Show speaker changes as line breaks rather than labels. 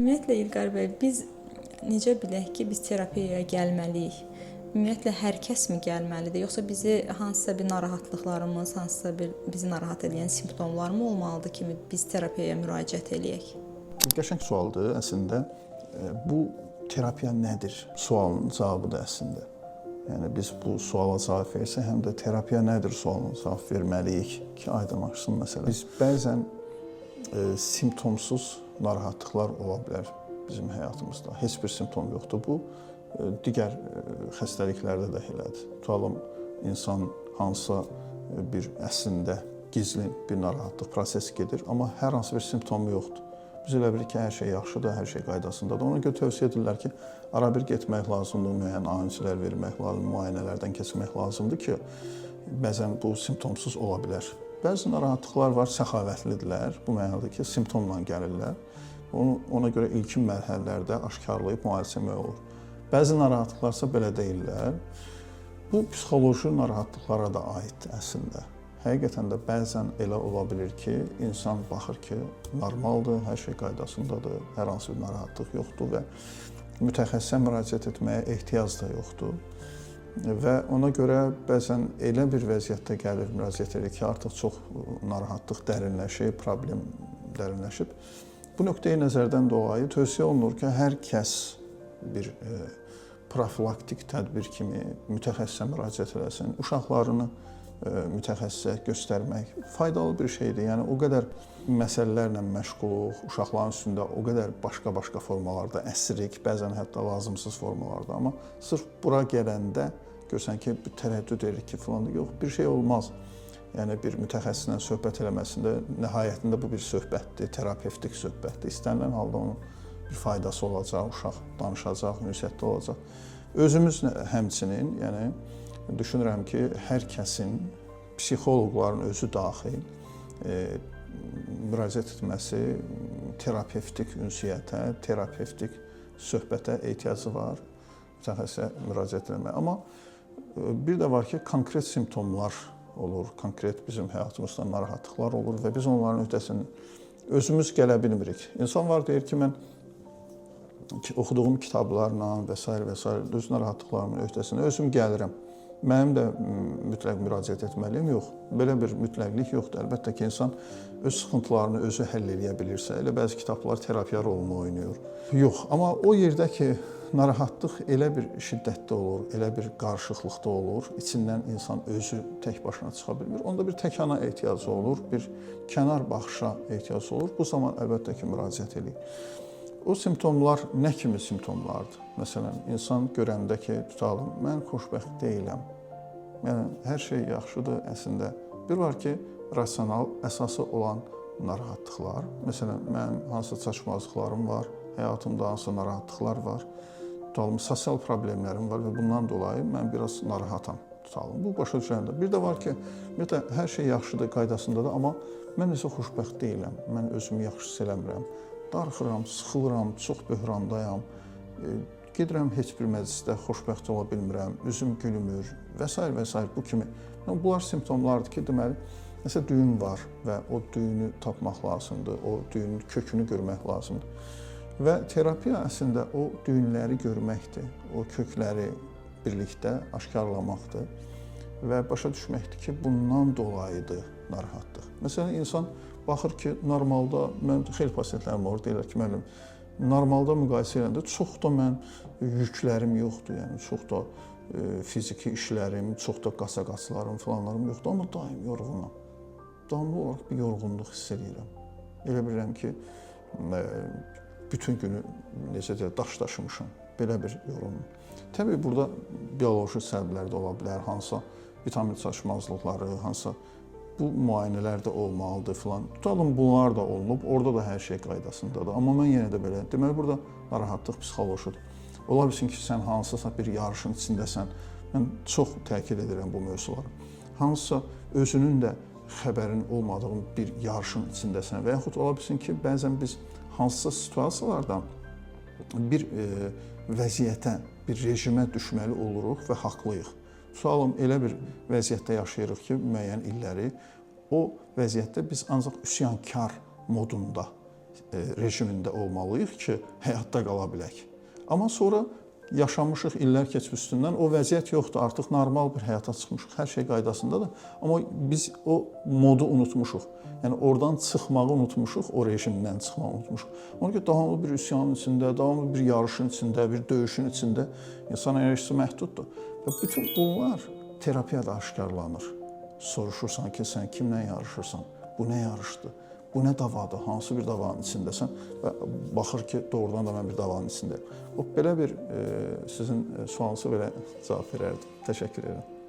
Ümumiyyətlə İlqar bəy, biz necə bilək ki, biz terapiyaya gəlməliyik? Ümumiyyətlə hər kəsmi gəlməlidir, yoxsa bizi hansısa bir narahatlıqlarımız, hansısa bir bizi narahat edən simptomlar mı olmalıdır ki, biz terapiyaya müraciət eləyək?
Qəşəng sualdır əslində. Bu terapiya nədir? Sualının cavabıdır əslində. Yəni biz bu suala cavab versək, həm də terapiya nədir sualına cavab verməliyik ki, aydınlaşsın məsələ. Biz bəzən simptomsuz narahatlıqlar ola bilər bizim həyatımızda. Heç bir simptom yoxdur. Bu digər xəstəliklərdə də elədir. Tutalım, insan hansısa bir əslində gizlin bir narahatlıq prosesi gedir, amma hər hansı bir simptomu yoxdur. Biz elə bilirik ki, hər şey yaxşıdır, hər şey qaydasındadır. Ona görə tövsiyə edirlər ki, ara bir getmək lazımdır, müəyyən analizlər vermək lazımdır, müayinələrdən keçmək lazımdır ki, bəzən bu simptomsuz ola bilər. Bəzi narahatlıqlar var, səxavətlidirlər. Bu mənada ki, simptomla gəlirlər. Onu ona görə ilkin mərhələlərdə aşkarlayıb müalicə etmək olur. Bəzi narahatlıqlarsa belə deyillər. Bu psixoloji narahatlıqlara da aiddir əslində. Həqiqətən də bəzən elə ola bilir ki, insan baxır ki, normaldır, hər şey qaydasındadır, hər hansı bir narahatlıq yoxdur və mütəxəssisə müraciət etməyə ehtiyac da yoxdur. Və ona görə bəzən elə bir vəziyyətdə gəlir, müraciət edir ki, artıq çox narahatlıq dərinləşib, problem dərinləşib. Bu nöqteyi nəzərdən dolayı tövsiyə olunur ki, hər kəs bir profilaktik tədbir kimi mütəxəssisə müraciət eləsin. Uşaqlarını mütəxəssisə göstərmək faydalı bir şeydir. Yəni o qədər məsələlərlə məşğuluq, uşaqların üstündə o qədər başqa-başqa formalarda əsirik, bəzən hətta lazımsız formalarda, amma sırf bura gələndə görsən ki, bir tərəddüd edirik ki, filan yox, bir şey olmaz. Yəni bir mütəxəssislə söhbət eləməsində nəhayətində bu bir söhbətdir, terapevtik söhbətdir. İstənilən halda onun bir faydası olacaq, uşaq danışacaq, ünsiyyətdə olacaq. Özümüz həmçinin, yəni düşünürəm ki, hər kəsin, psixoloqların özü daxil müraciət etməsi terapevtik ünsiyyətə, terapevtik söhbətə ehtiyacı var, mütəxəssisə müraciət etmək. Amma bir də var ki, konkret simptomlar olur, konkret bizim həyatımızda narahatlıqlar olur və biz onların öhdəsindən özümüz gələ bilmirik. İnsan var deyir ki, mən oxuduğum kitablarla və s. və s. öz narahatlıqlarımın öhdəsindən özüm gəlirəm. Mənim də mütləq müraciət etməliyim? Yox. Belə bir mütləqlik yoxdur. Əlbəttə ki, insan öz sıxıntılarını özü həll eləyə bilirsə, elə bəzi kitablar terapiya rolunu oynayır. Yox, amma o yerdə ki, narahatlıq elə bir şiddətdə olur, elə bir qarışıqlıqda olur, içindən insan özü tək başına çıxa bilmir. Onda bir təkana ehtiyacı olur, bir kənar baxışa ehtiyacı olur. Bu zaman əlbəttə ki, müraciət eləyir. O simptomlar nə kimi simptomlardır? Məsələn, insan görəndə ki, tutalım, mən xoşbəxt deyiləm. Yəni hər şey yaxşıdır əslində. Bir var ki, rasional əsası olan narahatlıqlar. Məsələn, mənim hansısa çatışmazlıqlarım var, həyatımda hansısa narahatlıqlar var. Tutalım, sosial problemlərim var və bundan dolayı mən biraz narahatam. Tutalım. Bu başa düşəndə. Bir də var ki, ümumiyyətlə hər şey yaxşıdır, qaydasındadır, amma mən isə xoşbəxt deyiləm. Mən özümü yaxşı hiss eləmirəm. Darıxıram, sıxılıram, çox böhrandayam. Gedirəm heç bir məclisdə xoşbəxt ola bilmirəm, üzüm gülmür və s. və s. bu kimi. Yəni, bunlar simptomlardır ki, deməli, nəsə düyün var və o düyünü tapmaq lazımdır, o düyünün kökünü görmək lazımdır. Və terapiya əslində o düyünləri görməkdir, o kökləri birlikdə aşkarlamaqdır və başa düşməkdir ki, bundan dolayıdır narahatlıq. Məsələn, insan baxır ki, normalda mən xeyli pasientlərim var, deyirlər ki, müəllim, normalda müqayisə edəndə çox da mən yüklərim yoxdur, yəni çox da fiziki işlərim, çox da qasaqaslarım, filanlarım yoxdur, amma daim yorğunam. Davamlı olaraq bir yorğunluq hiss edirəm. Elə bilirəm ki, bütün günü necə deyək, daş daşımışam. Belə bir yorğunluq. Təbii burada bioloji səbəblər də ola bilər, hansısa vitamin çatışmazlıqları, hansısa bu müayinələr də olmalıdır filan. Tutalım bunlar da olunub, orada da hər şey qaydasındadır. Amma mən yenə də belə, deməli burada narahatlıq psixolojidir. Ola bilsin ki, sən hansısa bir yarışın içindəsən. Mən çox təkid edirəm bu mövzuları. Hansısa özünün də xəbərin olmadığı bir yarışın içindəsən və yaxud ola bilsin ki, bəzən biz hansısa situasiyalarda bir vəziyyətə, bir rejimə düşməli oluruq və haqlıyıq. Tutalım, elə bir vəziyyətdə yaşayırıq ki, müəyyən illəri o vəziyyətdə biz ancaq üsyankar modunda rejimində olmalıyıq ki, həyatda qala bilək. Amma sonra yaşamışıq, illər keçib üstündən, o vəziyyət yoxdur. Artıq normal bir həyata çıxmışıq, hər şey qaydasındadır. Amma biz o modu unutmuşuq. Yəni oradan çıxmağı unutmuşuq, o rejimdən çıxmağı unutmuşuq. Ona görə davamlı bir üsyanın içində, davamlı bir yarışın içində, bir döyüşün içində insan enerjisi məhduddur. Və bütün bunlar terapiyada aşkarlanır. Soruşursan ki, sən kimlə yarışırsan? Bu nə yarışdır? Bu nə davadır? Hansı bir davanın içindəsən? Və baxır ki, doğrudan da mən bir davanın içindəyəm. O belə bir sizin sualınıza belə cavab verərdim. Təşəkkür edirəm.